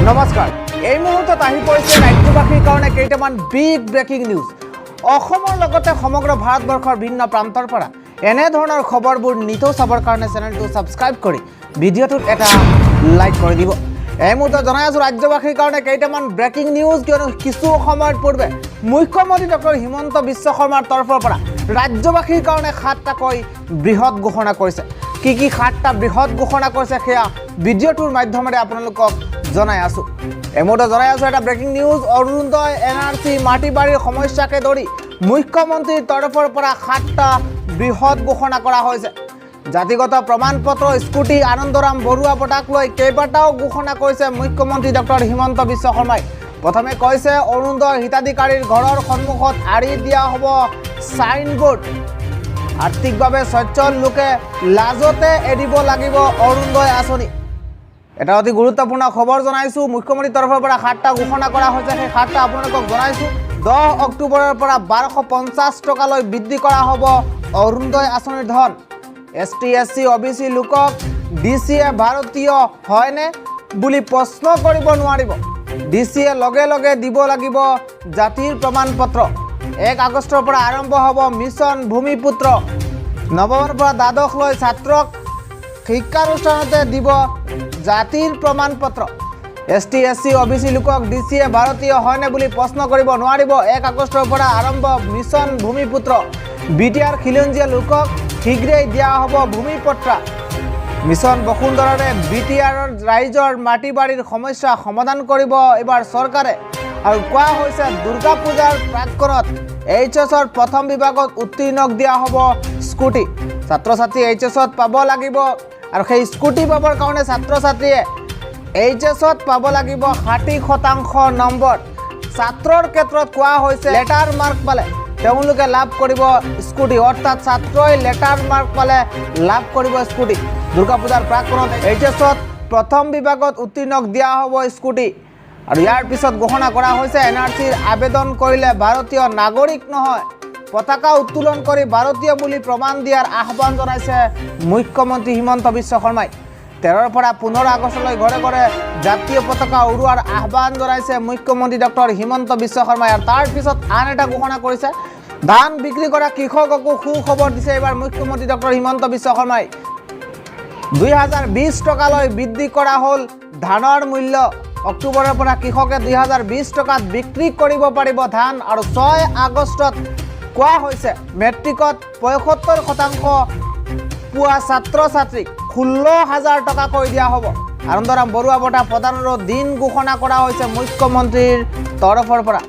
নমস্কাৰ। এই মুহূৰ্তত আহি পৰিছে ৰাজ্যবাসীৰ কাৰণে কেইটামান বিগ ব্ৰেকিং নিউজ। অসমৰ লগতে সমগ্ৰ ভাৰতবৰ্ষৰ ভিন্ন প্ৰান্তৰ পৰা এনেধৰণৰ খবৰবোৰ নিতৌ চাবৰ কাৰণে চেনেলটো ছাবস্ক্ৰাইব কৰি ভিডিঅ'টোত এটা লাইক কৰি দিব। এই মুহূৰ্তত জনাই আছোঁ ৰাজ্যবাসীৰ কাৰণে কেইটামান ব্ৰেকিং নিউজ, কিয়নো কিছু সময়ৰ পূৰ্বে মুখ্যমন্ত্ৰী ডক্টৰ হিমন্ত বিশ্ব শৰ্মাৰ তৰফৰ পৰা ৰাজ্যবাসীৰ কাৰণে সাতটাকৈ বৃহৎ ঘোষণা কৰিছে। কি কি সাতটা বৃহৎ ঘোষণা কৰিছে, সেয়া ভিডিঅ'টোৰ মাধ্যমেৰে আপোনালোকক জনাই আছোঁ। এই মুহূৰ্তত জনাই আছোঁ এটা ব্ৰেকিং নিউজ। অৰুণোদয়, এনআৰচি, মাটি বাৰীৰ সমস্যাকে ধৰি মুখ্যমন্ত্ৰীৰ তৰফৰ পৰা সাতটা বৃহৎ ঘোষণা কৰা হৈছে। জাতিগত প্ৰমাণ পত্ৰ, স্কুটি, আনন্দৰাম বৰুৱা বঁটাক লৈ কেইবাটাও ঘোষণা কৰিছে মুখ্যমন্ত্ৰী ডক্টৰ হিমন্ত বিশ্ব শৰ্মাই। প্ৰথমে কৈছে, অৰুণোদয় হিতাধিকাৰীৰ ঘৰৰ সন্মুখত আঁৰি দিয়া হ'ব চাইনবোৰ্ড। আৰ্থিকভাৱে সচ্ছল লোকে লাজতে এৰিব লাগিব অৰুণোদয় আঁচনি। এটা অতি গুৰুত্বপূৰ্ণ খবৰ জনাইছোঁ। মুখ্যমন্ত্ৰীৰ তৰফৰ পৰা সাতটা ঘোষণা কৰা হৈছে, সেই সাতটা আপোনালোকক জনাইছোঁ। 10 অক্টোবৰৰ পৰা 1250 টকালৈ বৃদ্ধি কৰা হ'ব অৰুণোদয় আঁচনিৰ ধন। এছ টি, এছ চি, অ' বি চি লোকক ডি চিয়ে ভাৰতীয় হয়নে বুলি প্ৰশ্ন কৰিব নোৱাৰিব। ডি চিয়ে লগে লগে দিব লাগিব জাতিৰ প্ৰমাণ পত্ৰ। 1 আগষ্টৰ পৰা আৰম্ভ হ'ব মিছন ভূমিপুত্ৰ। নৱমৰ পৰা দ্বাদশলৈ ছাত্ৰক শিক্ষানুষ্ঠানতে দিব জাতিৰ প্ৰমাণ পত্ৰ। এছ টি, এছ চি, অ' বি চি লোকক ডি চিয়ে ভাৰতীয় হয়নে বুলি প্ৰশ্ন কৰিব নোৱাৰিব। 1 আগষ্টৰ পৰা আৰম্ভ মিছন ভূমিপুত্ৰ। বি টি আৰ খিলঞ্জীয়া লোকক শীঘ্ৰেই দিয়া হ'ব ভূমিপট্টা। মিছন বসুন্ধৰাৰে বি টি আৰৰ ৰাইজৰ মাটি বাৰীৰ সমস্যা সমাধান কৰিব এইবাৰ চৰকাৰে। আৰু কোৱা হৈছে, দুৰ্গা পূজাৰ প্ৰাকক্ষণত এইচ এছৰ প্ৰথম বিভাগত উত্তীৰ্ণক দিয়া হ'ব স্কুটি। ছাত্ৰ ছাত্ৰী এইচ এছত পাব লাগিব আৰু সেই স্কুটি পাবৰ কাৰণে ছাত্ৰ ছাত্ৰীয়ে এইচ এছত পাব লাগিব 60% নম্বৰ। ছাত্ৰৰ ক্ষেত্ৰত কোৱা হৈছে, লেটাৰ মাৰ্ক পালে তেওঁলোকে লাভ কৰিব স্কুটি। অৰ্থাৎ ছাত্ৰই লেটাৰ মাৰ্ক পালে লাভ কৰিব স্কুটি। দুৰ্গা পূজাৰ প্ৰাকক্ষণত এইচ এছত প্ৰথম বিভাগত উত্তীৰ্ণক দিয়া হ'ব স্কুটি। আৰু ইয়াৰ পিছত ঘোষণা কৰা হৈছে, এন আৰ চিৰ আবেদন কৰিলে ভাৰতীয় নাগৰিক নহয়, পতাকা উত্তোলন কৰি ভাৰতীয় বুলি প্ৰমাণ দিয়াৰ আহ্বান জনাইছে মুখ্যমন্ত্ৰী হিমন্ত বিশ্ব শৰ্মাই। 13ৰ পৰা 15 আগষ্টলৈ ঘৰে ঘৰে জাতীয় পতাকা উৰুৱাৰ আহ্বান জনাইছে মুখ্যমন্ত্ৰী ডক্টৰ হিমন্ত বিশ্ব শৰ্মাই। আৰু তাৰ পিছত আন এটা ঘোষণা কৰিছে, ধান বিক্ৰী কৰা কৃষককো সুখবৰ দিছে এইবাৰ মুখ্যমন্ত্ৰী ডক্টৰ হিমন্ত বিশ্ব শৰ্মাই। 2020 টকালৈ বৃদ্ধি কৰা হ'ল ধানৰ মূল্য। অক্টোবৰৰ পৰা কৃষকে 2020 টকাত বিক্ৰী কৰিব পাৰিব ধান। আৰু 6 আগষ্টত কোৱা হৈছে, মেট্ৰিকত 75% পোৱা ছাত্ৰ ছাত্ৰীক 16 হাজাৰ টকাকৈ দিয়া হ'ব। আনন্দৰাম বৰুৱা বঁটা প্ৰদানৰো দিন ঘোষণা কৰা হৈছে মুখ্যমন্ত্ৰীৰ তৰফৰ পৰা।